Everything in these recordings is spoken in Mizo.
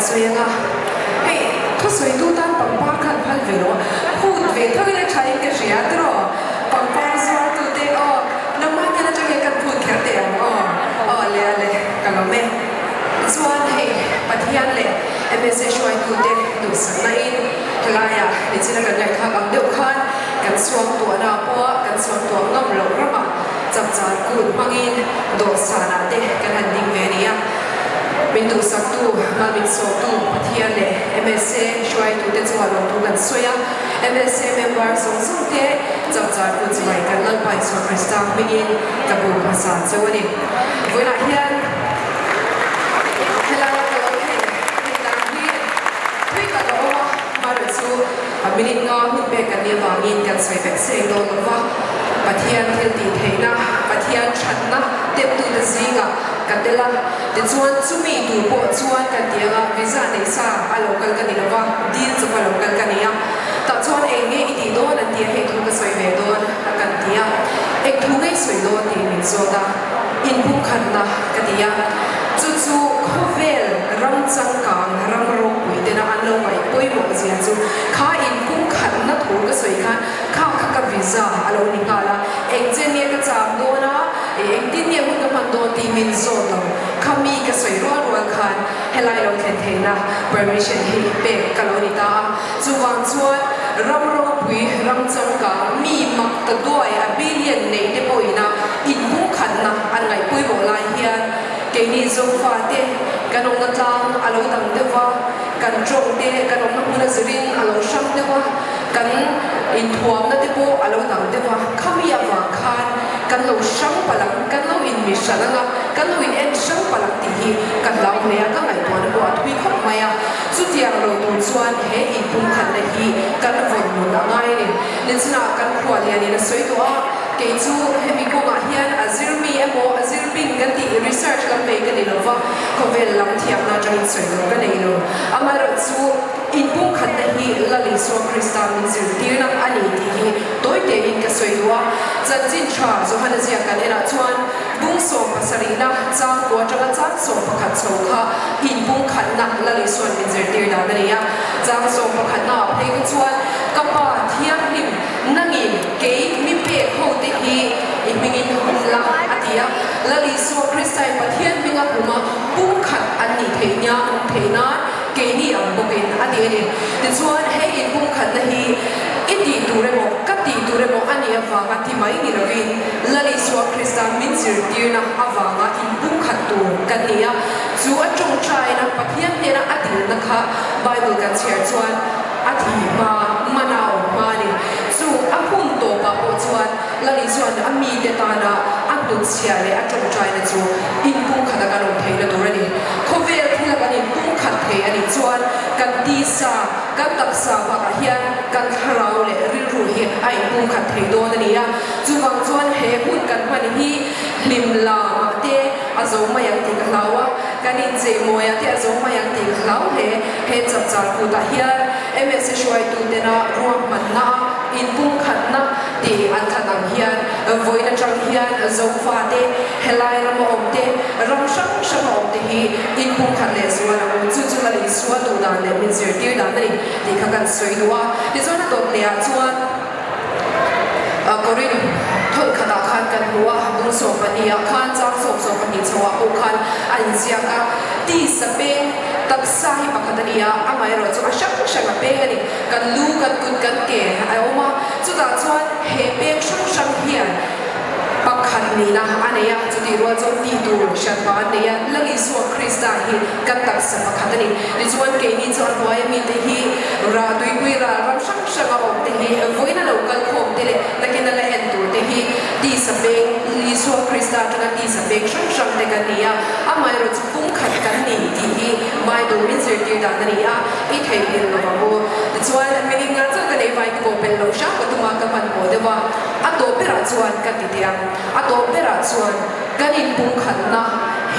sawi anga, hei thusawitu tan pangpar khan phal ve lo a, phut ve tho ila tha in ka hria tiraw, pangpar zuartu te aw nangmah hnen atang hian kan phut kher teh ang aw, aw le a le ka lawm e. Chuan hei Pathian leh MSA hruaitute duhsakna in helaiah nichina kan ngaihthlak ang deuh khan kan suangtuahna pawha kan suangtuah ngam loh ramah chapchar kut hmangin dawhsanah te kan han ding ve a ni a. Min duhsaktu, mal min sawmtu Pathian leh MSA hruaitute chungah lawmthu kan sawi a. MSA member zawng zawng te chapchar kut chuvai kan Lalpa Isua Krista hmingin ka bu hmasa cheu a ni. Vawiinah hian helaia ka lo thlen theih dan hi thui tak a awm a, hmarawh chu minute nga hun pek kan nih avangin kan sawi vek seng dawn lo va. Pathian thil tih theihna, Pathian thatna temtute zingah ka tel a, tichuan chumi tur pawh chuan kan ti anga visa neih sa a lo kal ka ni lo va, dil chawp a lo kal ka ni a, tah chuan eng nge i tih dawn an ti a, hei thu ka sawi ve dawn a kan ti a, eng thu nge i sawi dawn tih min zawt a, inpumkhatna ka ti a, chu chu khawvel ram changkang ram ropui tena an lo ngaih pawimawh zia chu kha inpumkhatna thu ka sawi khan kha kha ka visa a lo ni nghal a, eng chen nge ka cham dawn a, engtin nge hun ka hman dawn tih min zawt lo, kha mi ka sawi rual rual khan helai lo thlen theihna permission hi pek ka lo ni ta a, chuvang chuan ram ropui, ram changkang, mi mak ta duai a billion nei te pawhina inpumkhatna an ngaih pawimawh lai hian keini Zofa te kan awmna tlang a lo dang deuh va, kan tawng te kan awmna hmun a zirin a lo hrang deuh a, kan inthuamna te pawh a lo dang deuh a, khami avang khan kan lo hrang palh ang, kan lo inmi hran ang a, kan lo in en hrang palh ang tih hi ka hlau hle a, ka ngaihtuahna pawh a thui khawp mai a. Chutiang lo tur chuan he inpumkhatna hi kan vawn nun a ngai a ni. Nichinah kan khua lianin a sawi tawh a, kei chu hemi kawngah hian a zirmi emaw a zirbing kan tih research lam nei ka ni lo va, khawvel lam thiamna atangin sawi tur ka nei lo. Amaherawhchu inpumkhatna hi Lal Isua Krista min zirtirna a ni tih hi tawi tein ka sawi duh a. Chanchin tha Johana ziak kan enah chuan bung 70na chang kua atanga chang 11 chho kha inpumkhatna Lal Isua'n min zirtir dan a ni a. Chang 11na ah phei kha chuan ka Pa Thianghlim nangin kei mi pek ho te hi i hmingin hum la a ti a. Lal Isua Kristain Pathian hminga huma pumkhat an nih theih nia theih nan keini ang bawkin a ti a ni. Tichuan hei inpumkhatna hi i tih tur emaw ka tih tur emaw a nih avanga ti mai ni lovin Lal Isua Krista min zirtirna avanga inpumkhat tur kan ni a. Chu a tawngtaina Pathian hnena a dilna kha Bible kan chhiar chuan a thi hma, mana a awm hma a ni. Chu a hun tawpah pawh chuan Lal Isua'n a mite tana a hnutchhia leh a tawngtaina chu inpumkhata kan awm theihna tur a ni. Khawvel thila kan inpumkhat thei a nih chuan kan tisa, kan taksa bakah hian kan thlarau leh rilru hi a inpumkhat thei dawn a ni a. Chuvang chuan he hun kan hman hi hlim lamah te a zo mai ang tih ka hlau a, kan inchei mawiah te a zo mai ang tih ka hlau hle. He chapchar kutah hian MSA hruaitu tena ruahmanna a inpumkhatna tih an thlan ang hian vawiin atang hian Zofa te, helai rama awm te, ram hrang hranga awm te hi inpumkhat leh zual ang u. Chu chu Lal Isua duh dan leh min zirtir dan a ni tih kha kan sawi duh a. Tichuan a dawt leh ah chuan Korin thawn khatah khan kan hmu a, bung 12 ah khan chang 12 chho ah pawh khan a inziak a, tisa peng taksa hi pakhat a ni a, amaherawh chu a hrang hrang a peng a ni. Kan lu, kan kut, kan ke a awm a, chutah chuan he peng hrang hrang hian pakhat nihna a nei a, chutih rual chuan tih tur hranpa an nei a, Lal Isua Krista hi kan taksa pakhat a ni. Tichuan keini chu a hnuaia mite hi rah tuipui ral ram hrang hranga awm te hi vawiin a lo kal khawm te leh nakin a la en tur te hi tisa peng Isua Krista atanga tisa peng hrang hrang te kan ni a, amaherawhchu Pumkhat kan ni tih hi Bible min zirtir dan a ni a, i theihnghilh lo vang u. Tichuan, minute nga chauh ka nei vai ka pawh pelh lo hram ka tum a, ka hmanhmawh deuh a. A tawp berah chuan ka ti teh ang. A tawp berah chuan kan inpumkhatna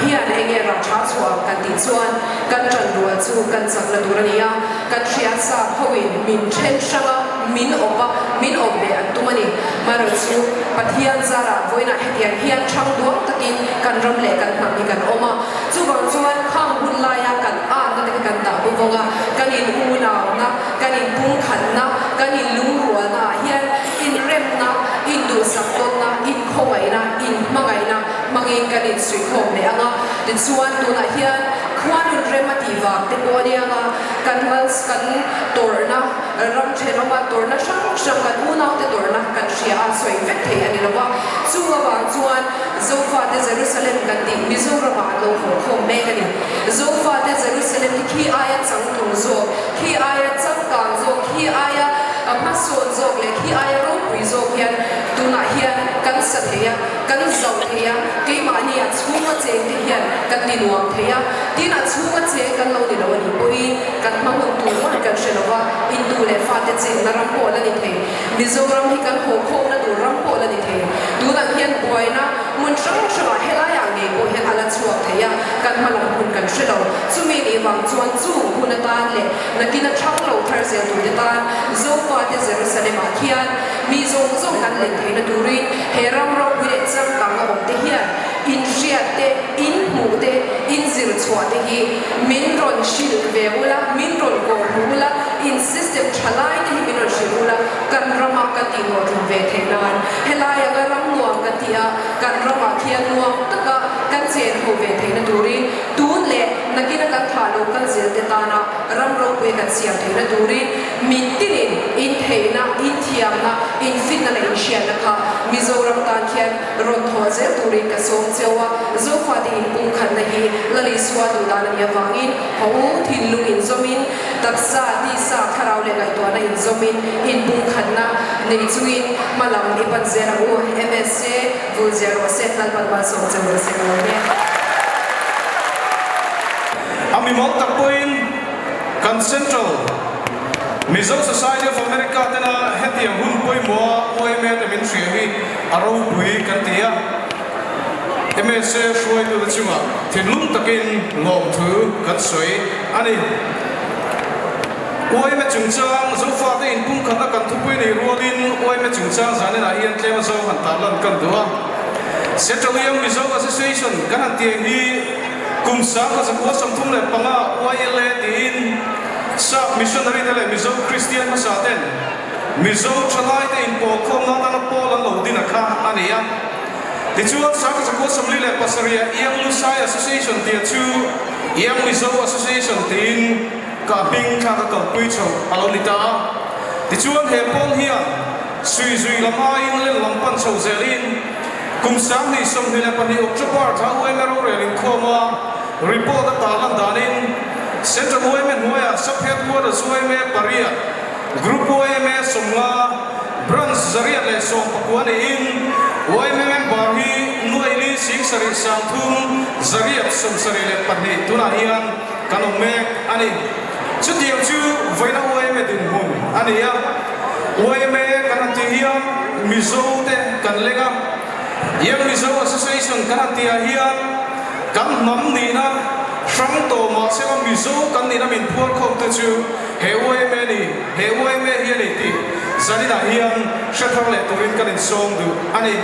hian eng nge rah tha chhuah ang kan tih chuan kan ṭan rual chu kan chakna tur a ni a. Kan hriatsa hoin min then hrang a, min awp a, min awp leh an tum a ni. Marawh chu Pathian zarah vawiinah hetiang hian thang duang takin kan ram leh kan hnam hi kan awm a. Chuvang chuan khang hun laia kan anna te kha kan dah vawng a, kan in unauna, kan in pumkhatna, kan in lungrualna ah hian inremna, induhsak tawnna, inkhawngaihna, inhmangaihna hmangin kan insuihkhawm leh ang a. Tichuan tunah hian khuanun rem a tih vang te pawh a ni ang a, kan mals kan tawrhna, ram thenawma tawrhna hrang hrang kan unaute tawrhna kan hria a, sawi vek thei a ni lo va. Chung avang chuan Zofate Jerusalem kan tih Mizoramah an lo haw khawm mek a ni. Zofate Jerusalem hi khi aia changtlung zawk, khi aia changkang zawk, khi aia hmasawn zawk leh khi aia ropui zawk hian tunah hian kan sa thei a, kan zauh thei a, keimahni a chhunga cheng te hian kan ti nuam thei a, tin a chhunga cheng kan lo ni lo a nih pawhin kan hma hun tur ngawt kan hre lo va, intu leh fate chenna ram pawh la ni thei. Mizoram hi kan haw khawmna tur ram pawh la ni thei. Tunah hian buaina hmun hrang hrangah helaiah ngei pawh hian a la chhuak thei a, kan hma lam hun kan hre lo. Chumi nih vang chuan chung hun atan leh nakin a thlang lo thar zel turte tan Zofate Jerusalem-ah khian mi zawng zawng kan len theihna turin he ram ropui leh changkang a awmte hian inhriat te, inhmuh te, inzir chhuah te hi min rawn hrilh ve ula, min rawn kawh hmuh ula, in system tha lai te hi min rawn hrilh ula, kan rama kan tihhlawhtlin ve theih nan helai anga ram nuam kan tih a, kan ramah khian nuam taka kan chen ho ve theihna turin tun leh nakina kan thah lo kal zel te tana ram ropui kan siam theihna turin mitinin intheihna, inthiamna, infitna leh inhriatna kha Mizoram tan khian Rawn thawh zel turin ka sawm cheu a, Zofate inpumkhatna hi Lal Isua duh dan a nih avangin haw u, thinlung inzawmin, taksa, tisa, thlarau leh ngaihtuahna inzawmin, inpumkhatna nei chungin hma lam i pan zel ang u. MSA, vul zel rawh se, Lalpan malsawm cheu rawh se ka lo ni. A mimal tak pawhin kan Central. Mizo Society of America tena hetiang hun pawimawha yma te min hria hi a ropui kan ti a, MSA hruaitute chungah thinlung takin lawmthu kan sawi a ni. Yma chungchang Zofate inpumkhatna kan thupui nei rualin yma chungchang zaninah hian tlem a zawng han tarlan kan duh a. Central Young Mizo Association kan han tih hi kum 1935 YLA tiin, Sap missionary te leh Mizo Kristian hmasa ten Mizo thalai te inpawlkhawmna atana pawl an lo din a kha a ni a. Tichuan 1947 ah Young Lusai Association tia chu Young Mizo Association tiin ka hming thlak a kalpui chho a lo ni ta a. Tichuan he pawl hian suizui lam aiin len lam pan chho zelin kum 2022 October thla UMA rorel inkhawma Report a tarlan danin Central yma hnuaiah Sub Headquarters yma pariat, Group yma 50, Branch 119 niin yma member hi nuaili 7 30 172 tunah hian kan awm mek a ni. Chutiang chu vawiina yma dinhmun a ni a, yma kan han tih hian Mizo te kan leng a, Young Mizo Association kan han tihah hian Kan hnam nihna hrang tawh mahse a Mizo kan nihna min phuar khawm te chu he yma ni, he yma hi a ni tih zaninah hian hre thar leh turin kan insawm duh a ni.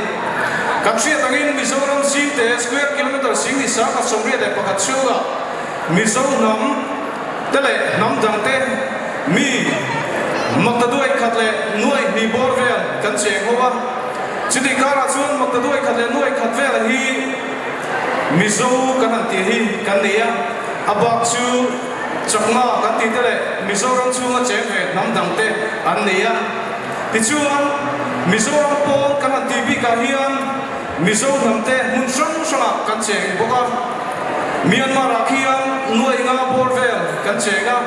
Kan hriat angin Mizoram zingte square kilometre 11,181 chhungah Mizo hnam te leh hnam dang te mi maktaduai khat leh nuai hnih bawr vel kan cheng ho a, chutih karah chuan maktaduai khat leh nuai khat vela hi Mizo kan han tih hi kan nei a, a bak chu Chakma kan tih te leh Mizoram chhunga cheng ve hnam dang te an nei a. Tichuan, Mizoram pawn kan han tih bikah hian Mizo hnam te hmun hrang hrangah kan cheng bawk a. Myanmar ah khian nuai nga bawr vel kan cheng a,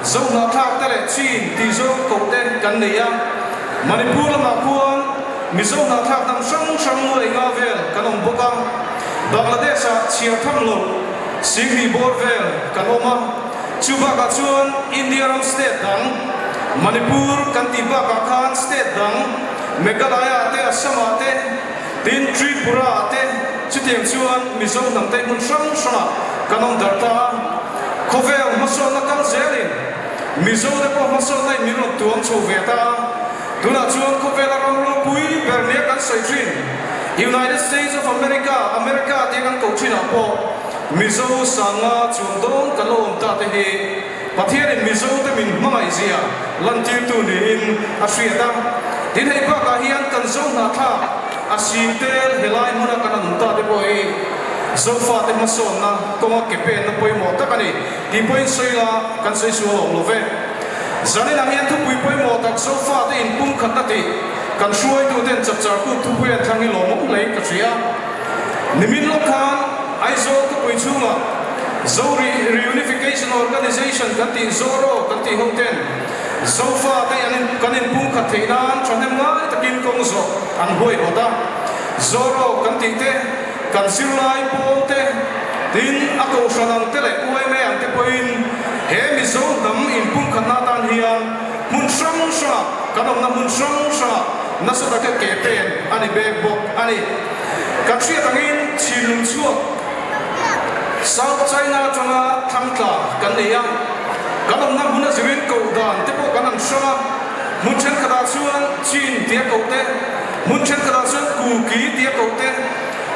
Zohnahthlak te leh Chin tih zawng koh te kan nei a. Manipur lamah khuan Mizo hnahthlak hnam hrang hrang nuai nga vel kan awm bawk a, Bangladesh-ah chhiar tham loh 20,000 bawr vel kan awm a, chu bakah chuan India ram state dang Manipur kan tih bakah khan state dang Meghalaya-ah te, Assam-ah te, tin Tripura-ah te chutiang chuan Mizo hnam te hmun hrang hrangah kan awm darh ta a, khawvel hmasawnna kal zelin Mizo te pawh hmasawnna in min rawn tuam chho ve ta a. Tunah chuan khawvela ram ropui ber nia kan sawi thin, United States of America, America tia kan koh thinah pawh Mizo sanga chuan dawn kan lo awm ta te hi Pathianin Mizote min hmangaihzia lantirtu niin a hriat a. Tin, hei bakah hian kan Zo hnahthlak a singtel helai hmuna kan an awm ta te pawh hi Zofate hmasawnna kawnga ke penna pawimawh tak a ni tih pawhin sawi la kan sawi sual awm lo ve. Zaninah hian thupui pawimawh tak Zofate inpumkhatna tih kan hruaituten chapchar kut thupui an thlang hi lawmawm hlein ka hria. Nimin lawk khan Aizawl khawpui chhungah Zo Reunification Organisation kan tih Zoro kan tih ho ten Zofa te an in kan inpumkhat theih nan thahnem ngai takin kawng zawh an huaihawt a. Zoro kan tih te, kan zirlai pawl te, tin a kohhran ang te leh yma ang te pawhin he Mizo hnam inpumkhatna atan hian hmun hrang hrangah kan awmna hmun hrang hrangah nasa taka ke pen a ni bek bawk a ni. Kan hriat angin Chinlung chhuak South China atanga thangtla kan nei a, kan awmna hmun a zirin koh dan te pawh kan han hrang a, hmun thenkhatah chuan Chin tia koh te, hmun thenkhatah chuan Kuki tia koh te,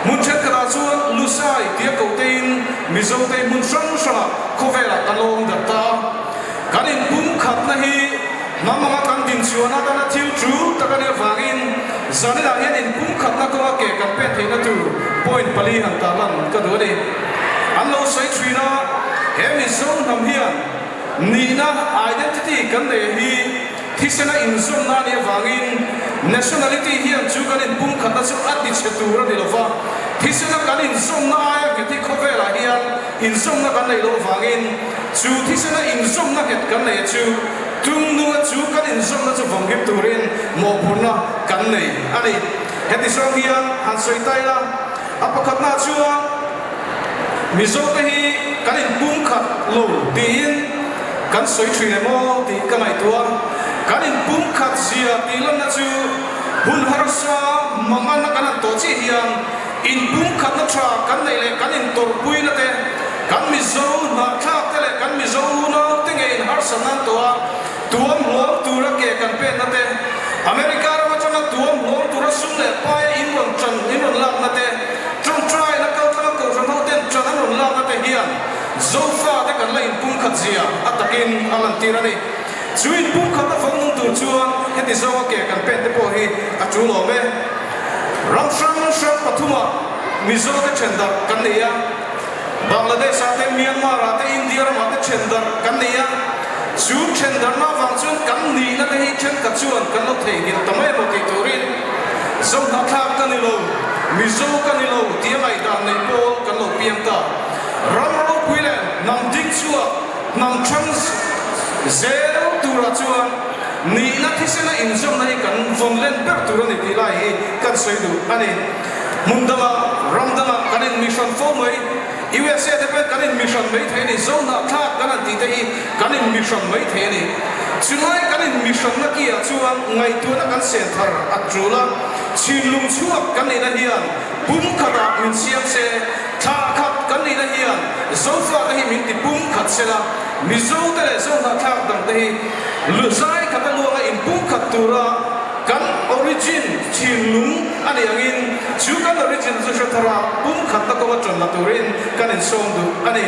hmun thenkhatah chuan Lusai tia koh tein Mizote hmun hrang hrangah khawvelah kan lo awm darh ta a. Kan inpumkhatna hi hnam anga kan dinchhuahna atana thil tul tak a nih avangin zaninah hian inpumkhatna kawnga ke kan pek theihna tur point pali han tarlan ka duh a ni. An lo sawi thin a, he Mizo hnam hian nihna, identity, kan nei hi thisena inzawmna a nih avangin nationality hian chu kan inpumkhatna chu a tichhe tur a ni lova, thisena kan inzawmna aia nghet hi khawvelah hian inzawmna kan neih loh avangin Chu thisena inzawmna nghet kan nei a chu tum nunga chu kan inzawmna chu vawmhim turin mawhphurhna kan nei a ni. Heti zawng hian han sawi ta ila, a pakhatna chuan Mizote hi kan inpumkhat lo tiin kan sawi thin em aw tih ka ngaihtuah a. Kan inpumkhat zia tih lanna chu hun harsa manganna kan han tawh chiah hian Inpumkhatna tha kan neih leh kan intawrhpuina te, kan Mizo hnahthlak te leh kan Mizo unau te ngei inharsatna an tawh a, tuam hlawm tura ke kan penna te, America ram atanga tuam hlawm tura sum leh paia in rawn tan in rawn lakna te, tawngtaina kaltlanga kohhran ho ten tan an rawn lakna te hian Zofa te kan la inpumkhat zia a takin a lantir a ni. Chu inpumkhatna fang nung tur chuan heti zawnga ke kan pen te pawh hi a tul awm e. Ram hrang hrang pathumah Mizo te then darh kan nei a, Bangladesh ah te, Myanmar ah te, India ramah te then darh kan nei a. Chu then darhna avang chuan kan nihna te hi thenkhat chuan kan lo theihnghilh ta mai emaw tih turin Zohnahthlak ka ni lo, Mizo ka ni lo tia ngaihdan neih pawl kan lo piang ta. Ram ropui leh hnam ding chhuak hnam thang zel turah chuan Nihna thisena inzawmna hi kan vawn len ber tur a ni tih lai hi kan sawi duh a ni. Hmun dangah, ram dangah kan inmihran fo mai. USA te pawhin kan inmihran mai thei a ni. Zohnahthlak kan han tih te hi kan inmihran mai thei a ni. Chulai kan inmihranna kiah chuan ngaihtuahna kan sen thar a tul a, chhinlung chhuak kan nihna hian pum khatah min siam se, thla khat kan nihna hian Zofate hi min ti pum khat sela, Mizote leh Zohnahthlak dangte hi Luzai khata luanga inpumkhat tura kan origin thinlung a nih angin chu kan origin chu hre thara pumkhatna kawnga ṭan la turin kan insawm duh a ni.